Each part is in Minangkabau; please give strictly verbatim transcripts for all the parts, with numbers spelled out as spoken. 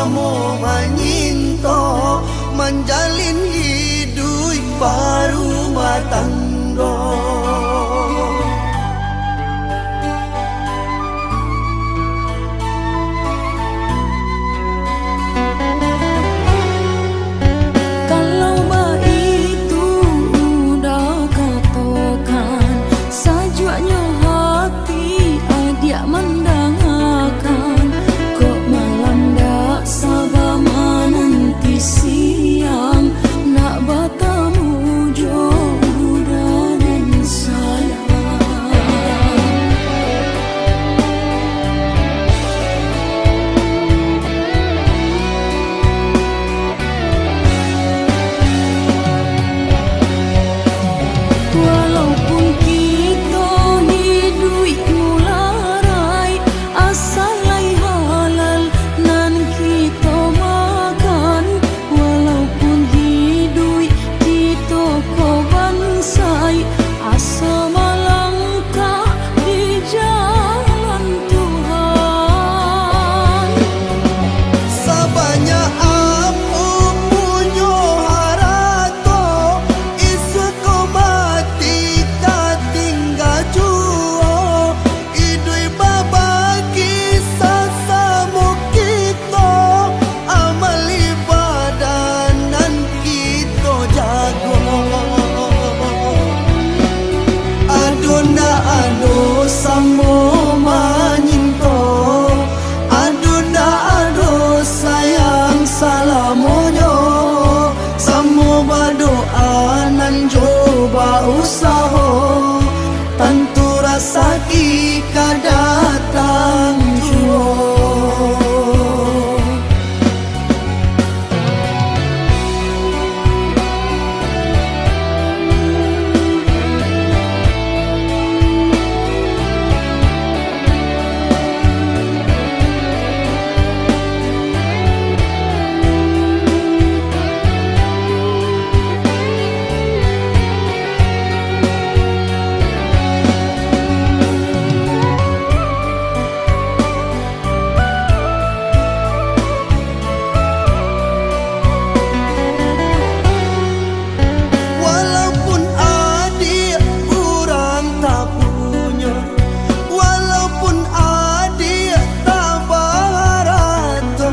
Samo manyinto, manjalin iduik barumah tanggo. Kalau baitu udah katokan, sajuaknyo hati adiak mandangakan. Kok malam dak saba mananti siang, nak batamu jo budak den sayang. Walaupun kito iduik mularai, asa lai halal nan kito makan. Walaupun iduik kito ko bansai, asa malangkah di jalan Tuhan. Sabanyak apo punyo harato, isuak ko mati tatingga juo. Iduik babagi sasamo kito, amal ibadah nan kito jago. Ado ndak ado samo manyinto, ado ndak ado sayang salamonyo. Samo badoa nan jo bausaho, tantu rasaki ka datang juo. Walaupun adiak urang tak punyo, walaupun adiak tak baharato,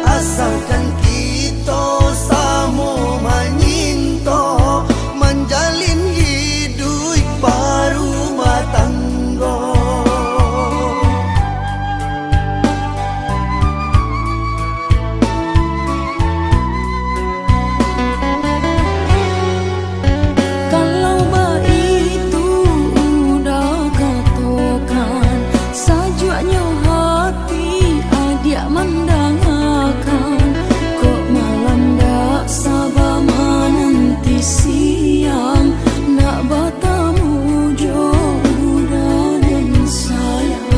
asalkan kito samo manyinto, manjalin iduik barumah tanggo. Kalau baitu udah katokan, sajuaknyo hati adiak mandangakan. Kok malam dak saba mananti siang, nak batamu jo budak den sayang.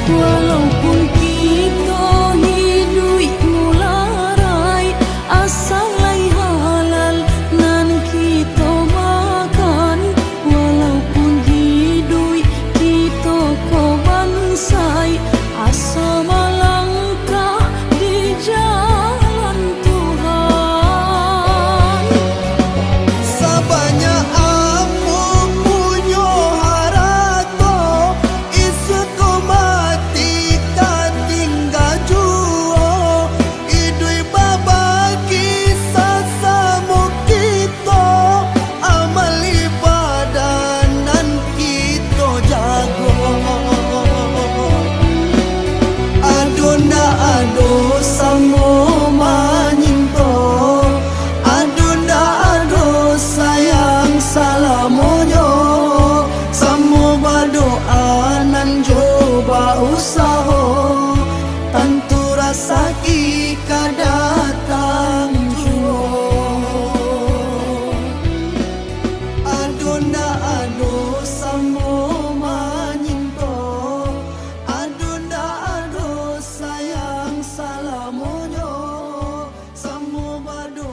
Walaupun kito iduik mularai, asa lai halal nan kito makan. Walaupun iduik kito ko bansai, asa malangkah di jalan Tuhan. Sabanyak apo punyo harato, isuak ko mati tatingga juo. Iduik babagi sasamo kito, amal ibadah nan kito jago. Ado ndak ado samo manyinto, ado ndak ado sayang salamonyo, samo badoa nan jo bausaho, tantu rasaki ka datang juo. Ado ndak ado samo manyinto, ado ndak ado sayang salamonyo, samo bado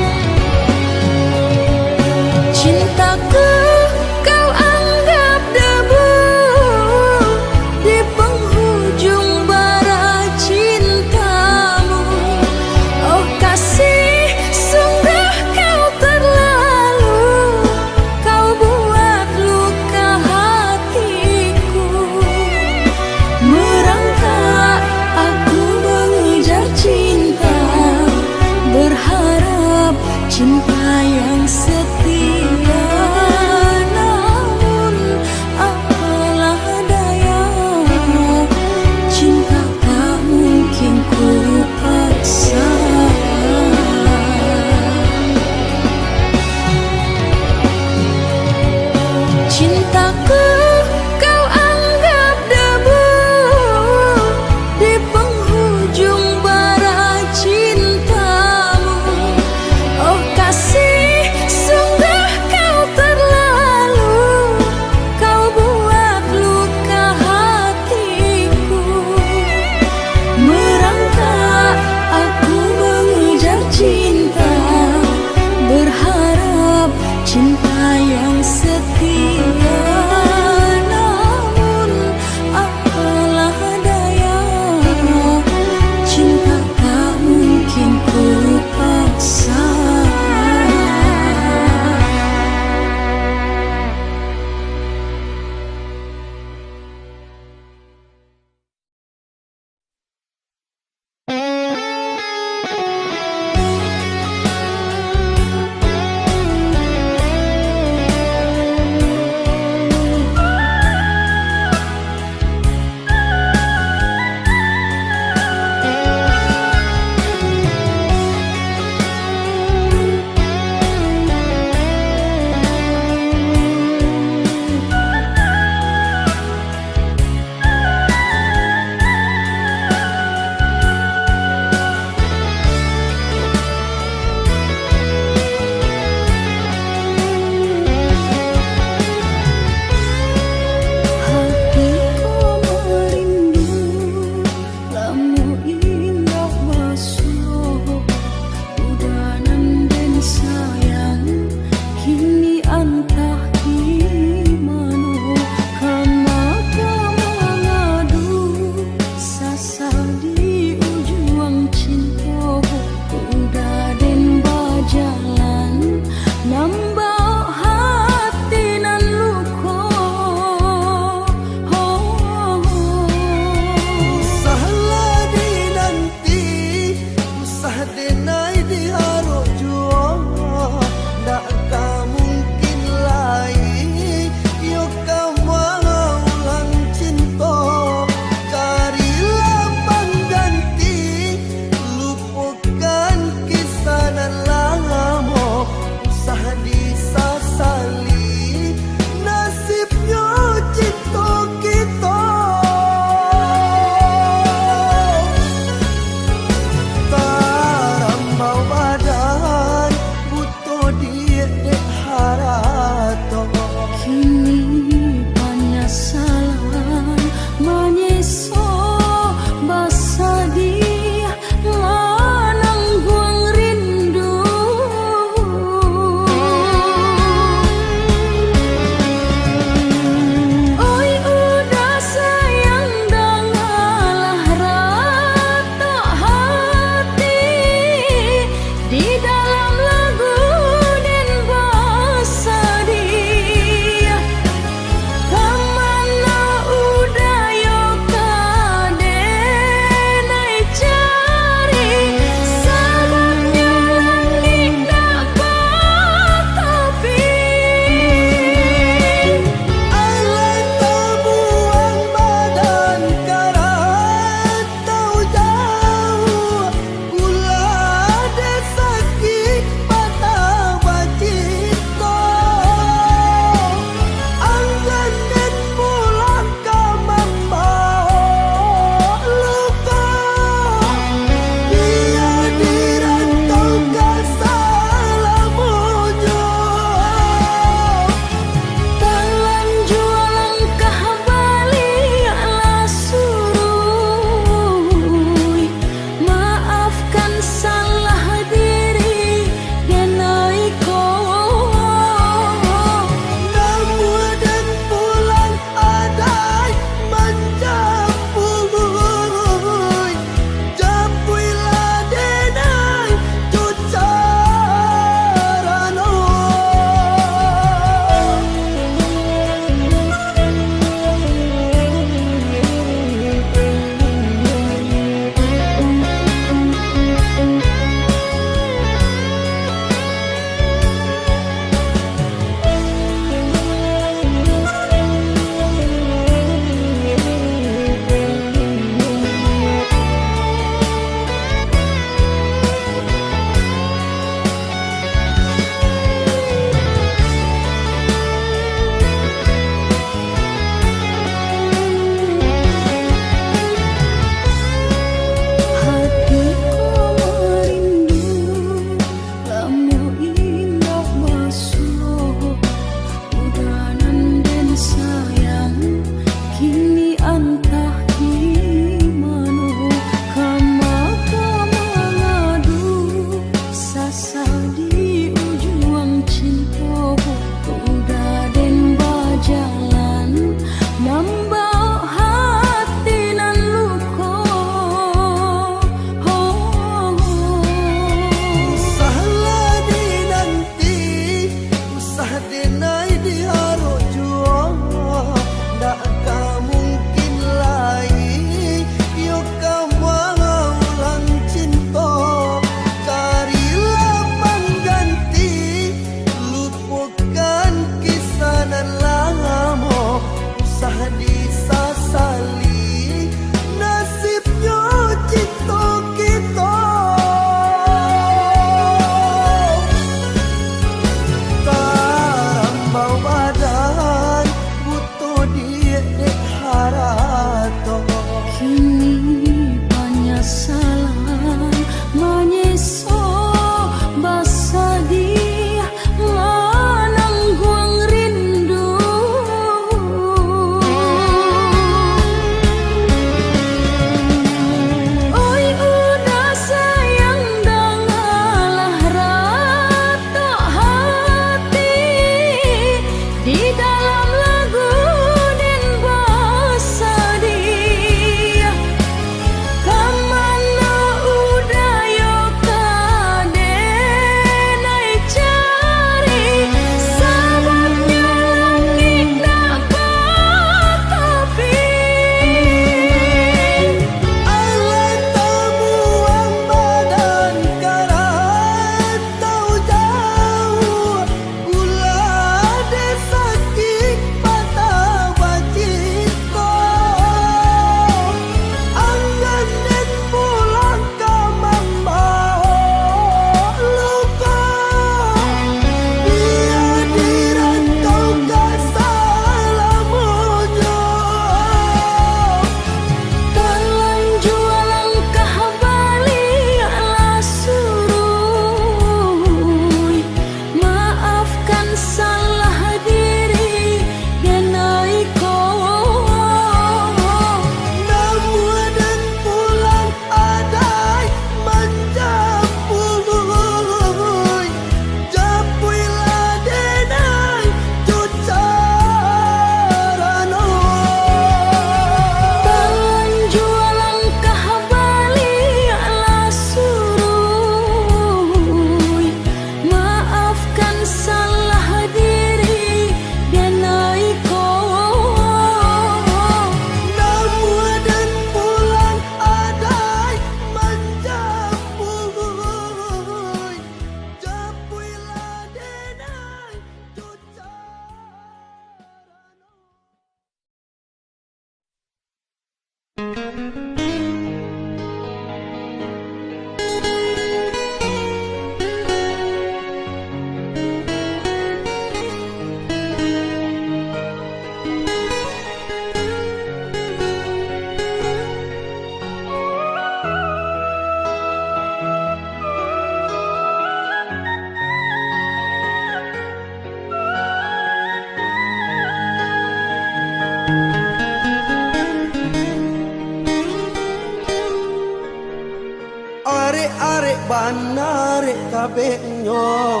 Arek-arek bana, arek kabeknyo,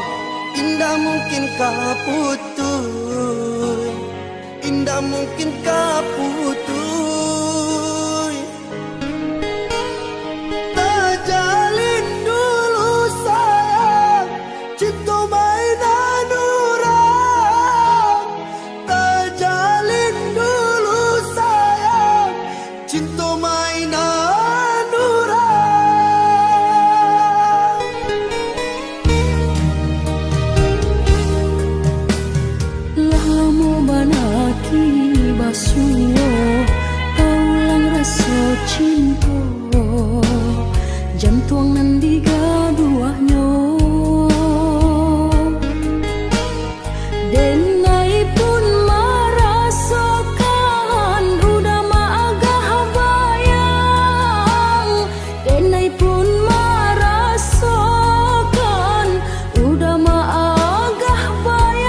indak mungkin ka putuih, indak mungkin ka putuih. Tajalin dulu sayang, cinto mainan urang. Tajalin dulu sayang, cinto mainan urang. Lah lamo bana kini basuo, taulang raso cinto, jantuang nan digaduahnyo. Denai pun marasokan, udah maagah bayang. Denai pun marasokan, udah maagah bayang.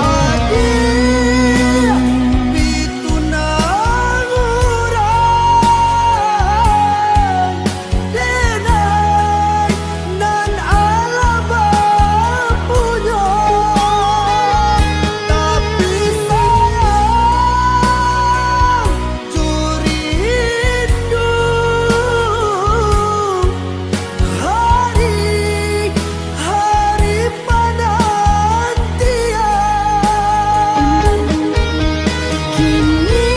Adiak pitunang urang, denai nan alah bapunyo, tapi sayang jo rindu. Hari, hari panantian kini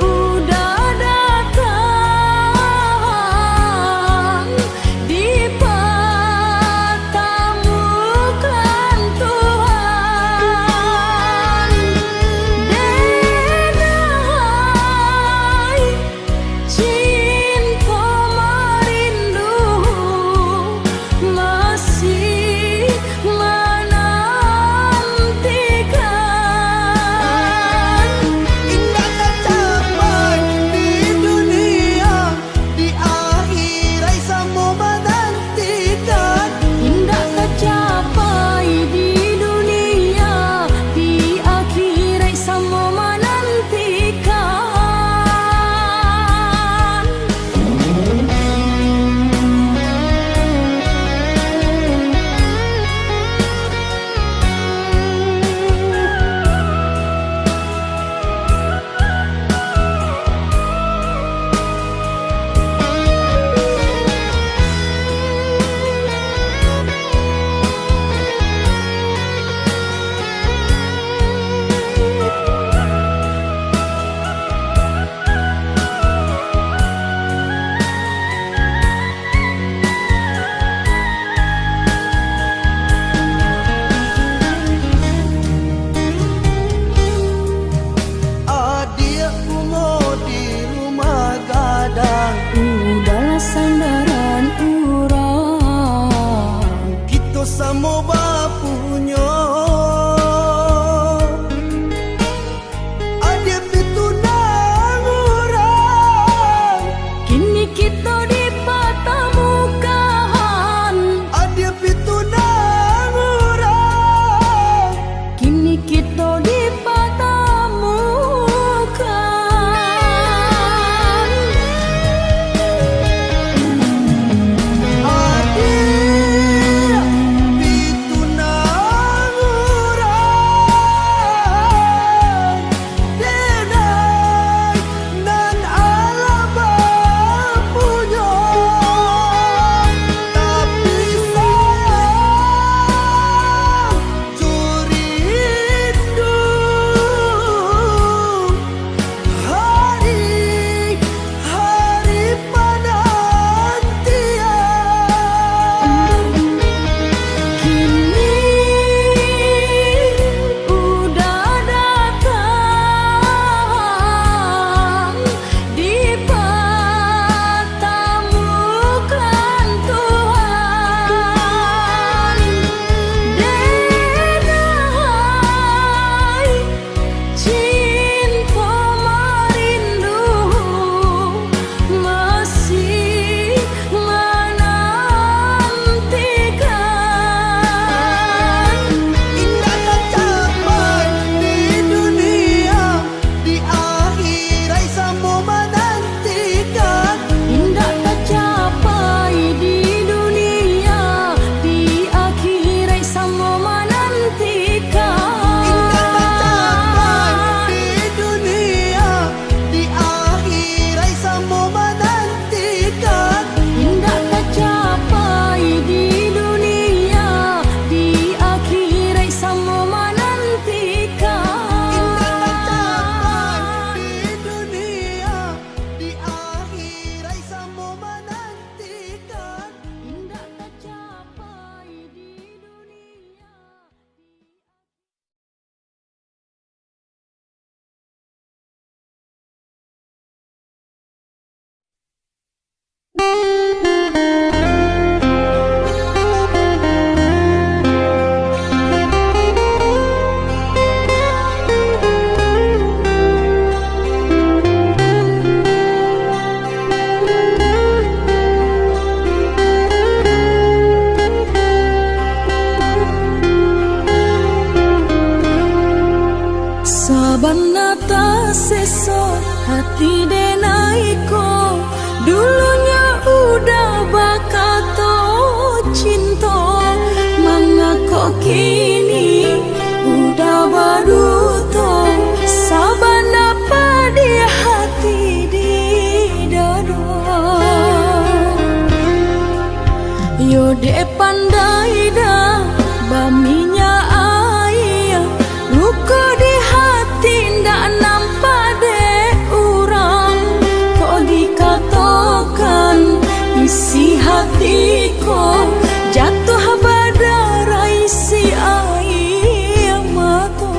udah datang. Dipatamukan Tuhan, denai cinto marindu masih manantikan. Indak tacapai di dunia, di akhiraik samo manantikan. Indak tacapai di dunia, di akhiraik samo manantikan. Adiak bungo di rumah gadang, udahlah sandaran urang, kito samo bapunyo. Adiak pitunang urang, kini kito dipatamukan. Adiak pitunang urang, kini kito dipatamukan. Adiak pitunang Bana taseso hati denai ko, dulunyo udah bakato cinto, mangako kini udah baduto, sabana padiah hati di dado. Yo dek pandai dah baminyak aia, luko di hati ndak nampak dek urang. Kok dikatokan isi hati ko, jatuah badarai isi aia mato.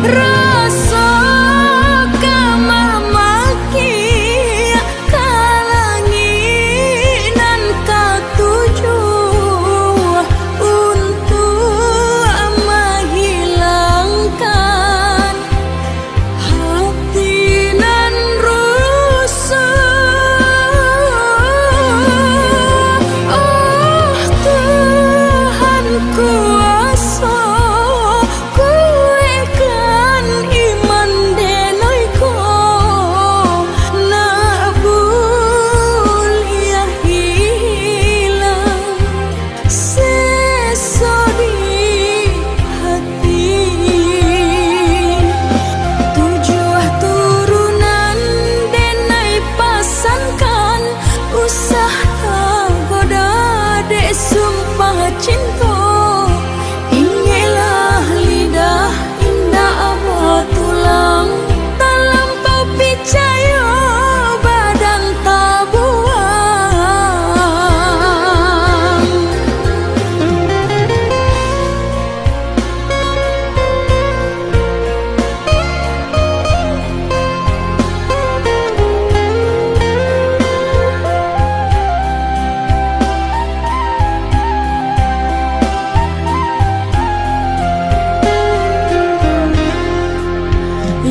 Raso ka mamaki ka langik nan katuju, untuak mahilangkan hati nan rusuh. Oh Tuhan kuaso, kuekkan iman denai ko, nak buliah hilang seso di hati. Tujuah turunan denai pasankan, usah tagoda dek sumpah cinto. Ingeklah lidah indak batulang, talampau picayo badan tabuang.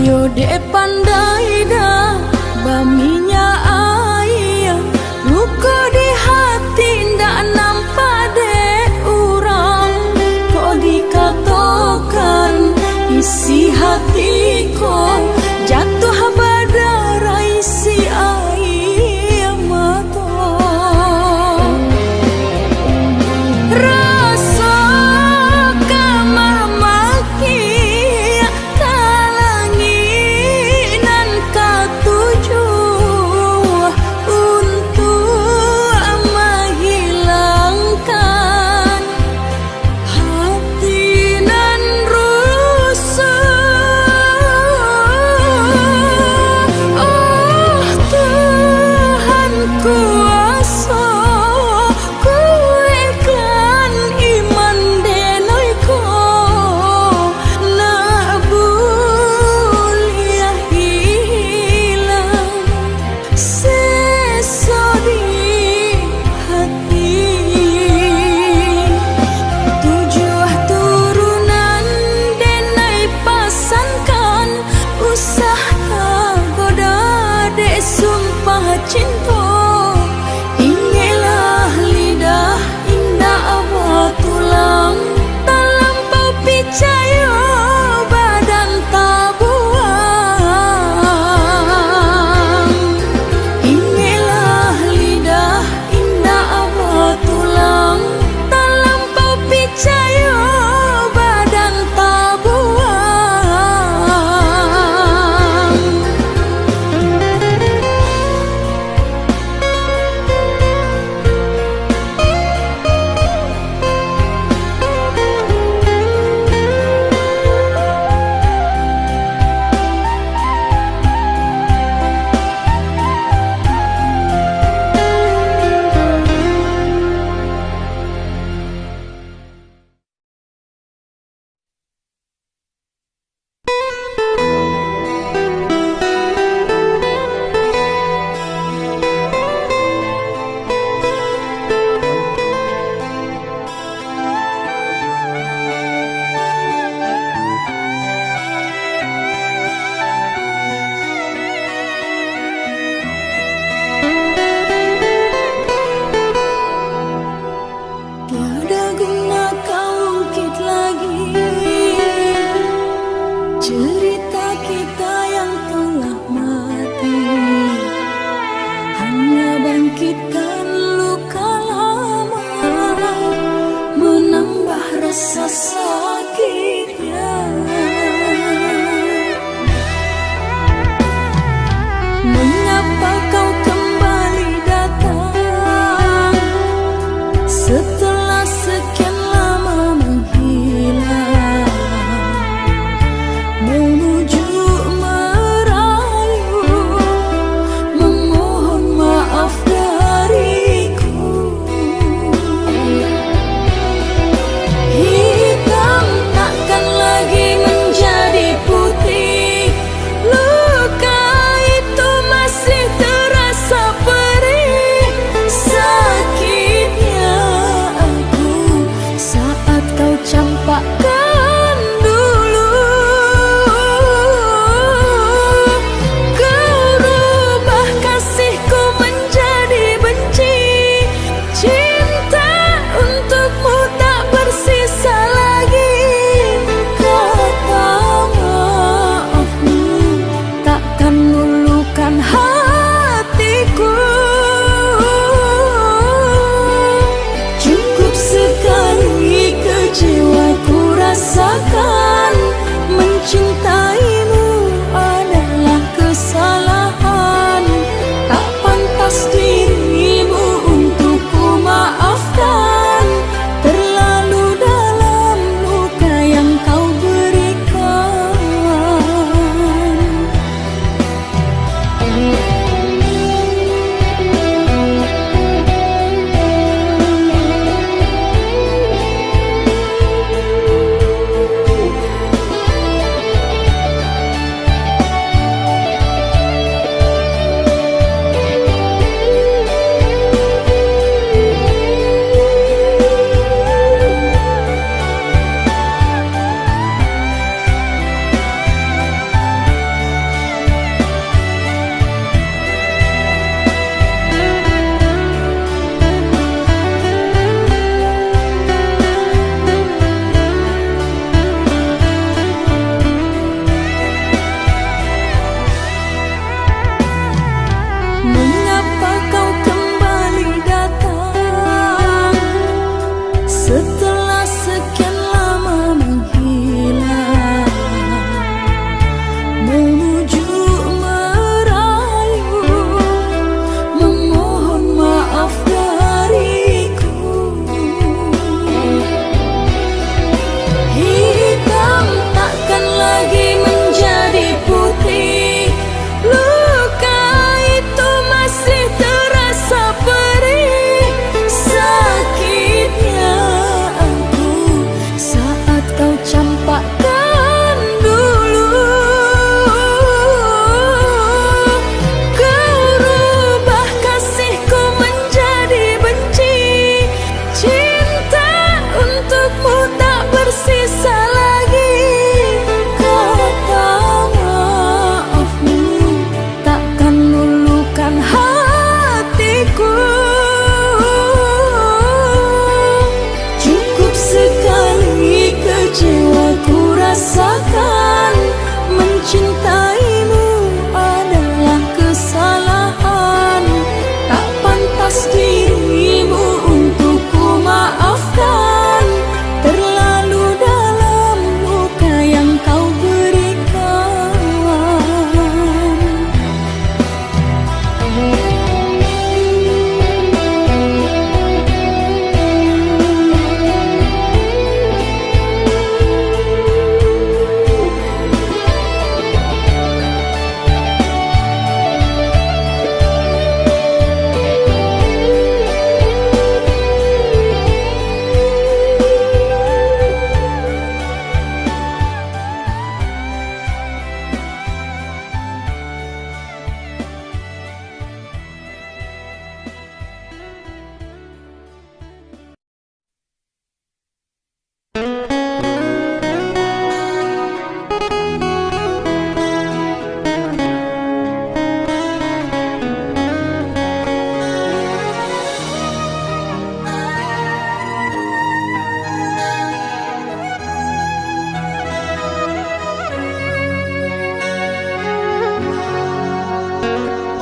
Yo dek pandai dah baminyak aia, luko di hati ndak nampak dek urang. Kok dikatokan isi hati ko, jatuah badarai isi aia mato. Raso ka mamaki ka langik nan katuju, untuak mahilangkan hati nan rusuh. Oh Tuhan kuaso, kuekkan sakitnya. Mengapa kau kembali datang setelah sekian lama menghilang? Menuju merayu, memohon maaf dariku. Hitam takkan lagi menjadi putih. Luka itu masih terasa perih. Sakitnya aku saat kau campakkan dulu. Kau rubah kasihku menjadi benci. Cinta untukmu tak bersisa lagi. Kata maafmu takkan luluhkan hatiku. Cukup sekali kecewa ku rasakan. Mencintaimu adalah kesalahan. Tak pantas dirimu untuk ku maafkan. Terlalu dalam luka yang kau berikan. Mengapa kau kembali datang setelah sekian lama menghilang? Menuju merayu, memohon maaf dariku. Hitam takkan lagi menjadi putih. Luka itu masih terasa perih. Sakitnya aku saat kau campakkan dulu. Kau rubah kasihku menjadi benci. Cinta untukmu tak bersisa lagi. Kata maafmu takkan luluhkan hatiku. Cukup sekali kecewa ku rasakan. Mencintaimu adalah kesalahan. Tak pantas dirimu untuk ku maafkan. Terlalu dalam luka yang kau berikan.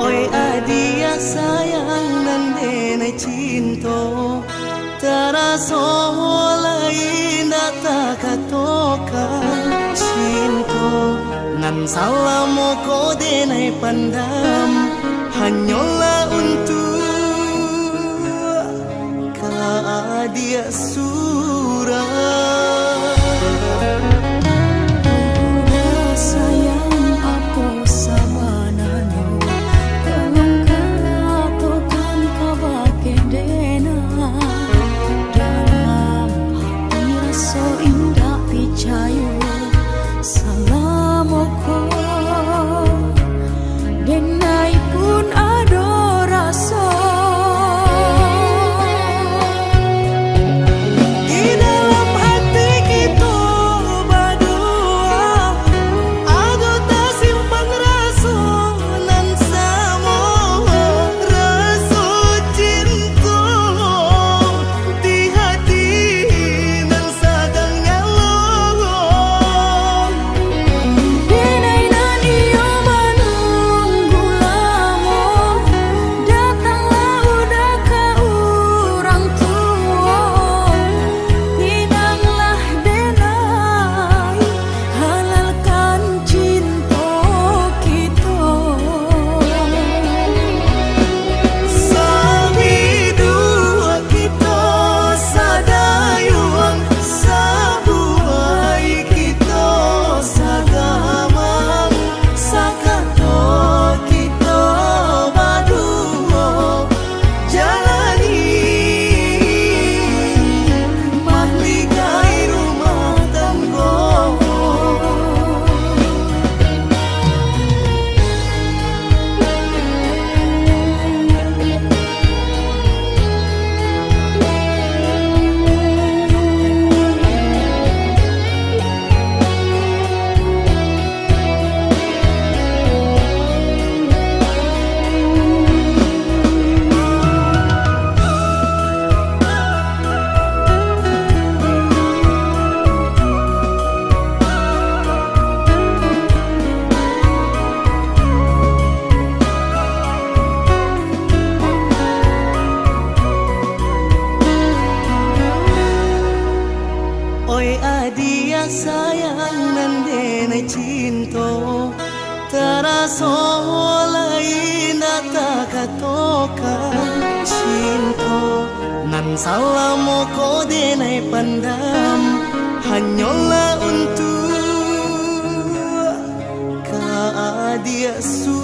Oi adiak sayang nan denai cinto, taraso lai indak ta- Salamo ko denai pandam, hanyolah untuak ka adiak surang. Uda sayang, apo sabananyo, tolong katokan kabake denai. Dalam ati raso indak picayo, salamo ko denai pun ado raso. Di dalam hati kito badua, ado tasimpan raso nan samo, raso cinto di hati nan sadang nyalo. Denai nan iyo manunggu lamo, datanglah Uda ka urang tuo. Pinanglah denai, halalkan cinto kito. Sabiduak kito sadayuang, sabuai kito sagamang, sakato kito baduo jalani mahligai rumah tanggo. Oi adiak sayang nan denai cinto, taraso lai indak takatokan. Cinto nan salamo ko denai pandam, hanyolah untuak ka adiak su-